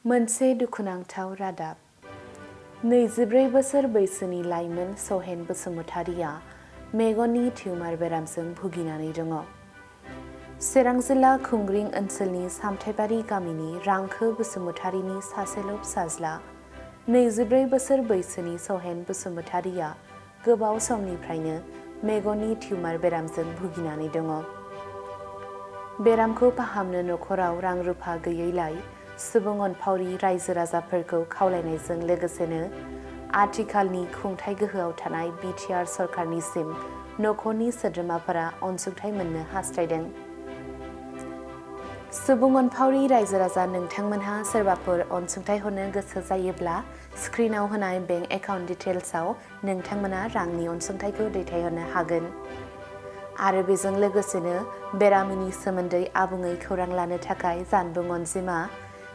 मोनसे दुखुनांथाव रादाब 24 बोसोर बैसोनि लाइमोन सहेन बसुमतारिया मेगननि टिउमार बेरामजों भुगिनानै दङ। चिरां जिल्ला खुंग्रिं ओनसोलनि सामथाइबारि गामिनि रांखो बसुमतारिनि सासेल' फिसाज्ला 24 बोसोर बैसोनि सहेन बसुमतारिया गोबाव समनिफ्रायनो मेगननि टिउमार बेरामजों भुगिनानै दङ। बेरामखौ फाहामनो नखराव रां रुफा गैयैलाय सुबुं अनफावरि रायजो राजाफोरखौ खावलायनायजों लोगोसेनो आथिखालनि खुंथाइ गोहोआव थानाय बिटिआर सरकारनिसिम नखरनि सोद्रोमाफोरा अनसुंथाइ मोननो हास्थायदों। सुबुं अनफावरि रायजो राजा नोंथांमोनहा सोरबाफोर अनसुंथाइ हरनो गोसो जायोब्ला स्क्रिनाव होनाय बेंक एकाउन्ट डिटेल्सआव नोंथांमोना रांनि अनसुंथाइखौ दैथायहरनो हागोन। आरो बेजों लोगोसेनो बेरामिनि सोमोन्दै आबुङै खौरां लानो थाखाय जानबुं अनजिमा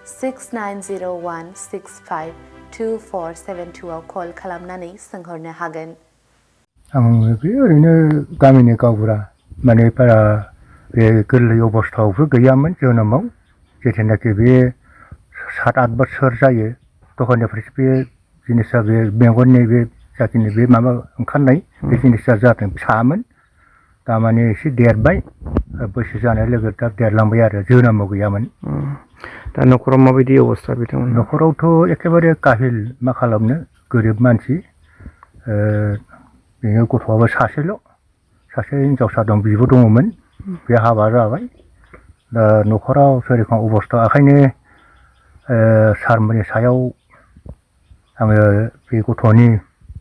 6901652472 आव कल खालामनानै सोंहरनो हागोन। आं बे ओरैनो गामिनि गावबुरा माने बारा बे गोरलै अबस्थायावबो गैयामोन जोनोमाव जेथेनाखि बे 7-8 बोसोर जायो दखाननिफ्रायसो बे जिनिसा बे मेगननि बे जाखिनि बे माबा ओंखारनाय बे जिनिसा जादों फिसामोन दा माने एसे देरबाय बैसो जानाय लोगो दा देरलांबाय आरो जोनोमाव गैयामोन। दा नखराव माबायदि अबस्था बिथांमोन? नखरावथ' एखेबारे काहिल मा खालामनो गोरिब मानसि बेनो गथ'आबो सासेल' सासे हिनजावसा दं बिब' दङमोन बे हाबा जाबाय दा नखराव सोरखां अबस्था ओंखायनो सारमोननि सायाव आङो बे गथ'नि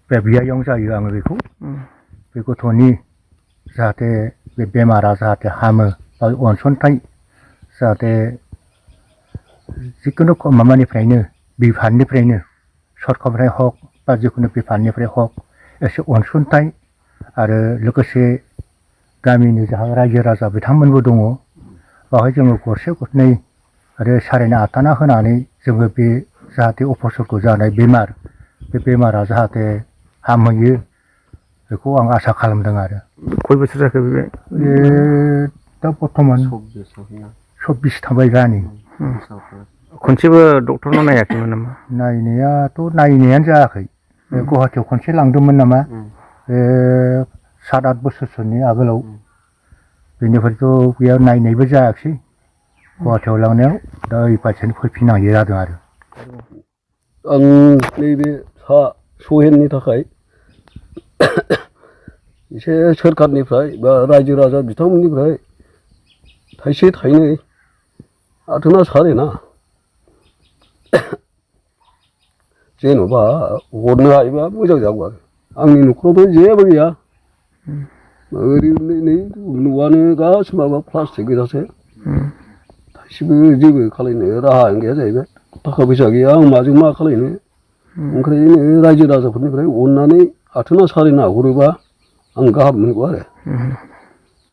बे बियायं जायो आङो बेखौ बे गथ'नि जाहाथे बे बेमारा जाहाथे हामो बा अनसुंथाइ जाहाथे जिखुनु माबानिफ्रायनो बिफाननिफ्रायनो सरकारनिफ्राय हक बा जिखुनु बिफाननिफ्राय हक एसे अनसुंथाइ आरो लोगोसे गामिनि जाहा रायजो राजा बिथांमोनबो दङ बावहाय जोङो गरसे गरनै आरो सारेना आथाना होनानै जोङो बे जाहाथे अपारेशनखौ जानाय बेमार बे बेमारा जाहाथे हामहैयो बेखौ आं आसा खालामदों आरो। खय बोसोर जाखो बे? दा बर्थमान 24 थांबाय जानि। खनसेबो डक्टरनाव नायाखैमोन नामा? नायनायाथ' नायनायानो जायाखै गुवाहाटियाव खनसे लांदोंमोन नामा बे 7-8 बोसोरसोनि आगोलाव बेनिफ्रायथ' बेयाव नायनायबो जायाखिसै गुवाहाटियाव लांनायाव दा ओइ फारसेनो फैफिननांगौ जादों आरो। आं नैबे सहेननि थाखाय एसे सोरखारनिफ्राय बा रायजो राजा बिथांमोननिफ्राय थाइसे थाइनै आथोना सारेना जेन'बा हरनो हायोबा मोजां जागौ आरो। आंनि न'खरावथ' जेबो गैया ओरैनो नै न'आनो गासिबो माबा प्लास्टिक गोजासो थाइसेबो जेबो खालायनो राहायानो गैया जाहैबाय थाखा फैसा गैया आं माजों मा खालायनो ओंखायनो रायजो राजाफोरनिफ्राय अननानै आथोना सारेना हरोबा आं गाहाम मोनगौ आरो।